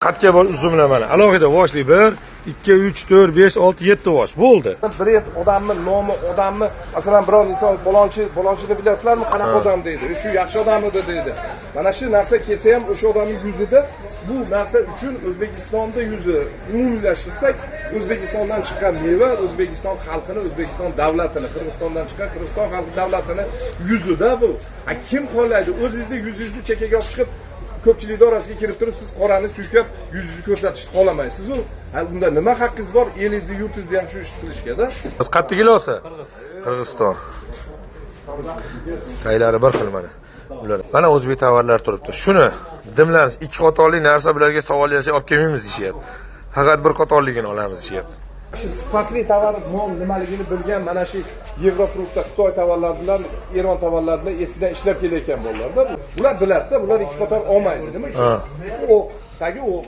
Qatga bor uzumlar mana. Alohida voshli 1, 2, 3, 4, 5, 6, 7 vosh bo'ldi. Brend odamni nomi, odamni, masalan, biror inson bolonchi, bolonchini bilasizlarmi, qanaqa odam deydi. Shu yaxshi odam edi deydi. Mana shu narsa kelsa ham o'sha odamning yuzida bu narsa uchun O'zbekistonda yuzi umumiylashtirsak, O'zbekistondan chiqqan meva O'zbekiston xalqini, O'zbekiston davlatini, Qirg'izistondan chiqqan Qirg'iziston xalqi davlatini yuzida bu. A kim xohlaydi? O'zingizni yuzingizni chekkaga olib chiqib ko'pchilikni orasiga kirib turib siz qorani suykab yuzingizni ko'rsatishni xohlamaysiz-u. Ha, unda nima haqqingiz bor elingizni, yurtingizni ham shu ishni qilishga-da? Qayerda gilosi? Qirg'iziston. Taylari bir xil mana. Ular. Mana o'zbek tovarlari turibdi. Shuni dimlanish ikki qatorli narsa bularga savol bersak olib kelmaymiz deyishyapti. Faqat bir qatorligini olamiz deyishyapti. Shu sifatli tovar non nimaligini bilgan mana shu Yevroprutda Xitoy tovarlari bilan, Eron tovarlari bilan eskidan ishlab kelayotgan bolalarda. Bular biladida, bular ikki qator olmaydi. Nima uchun? O'q, tagi o'q.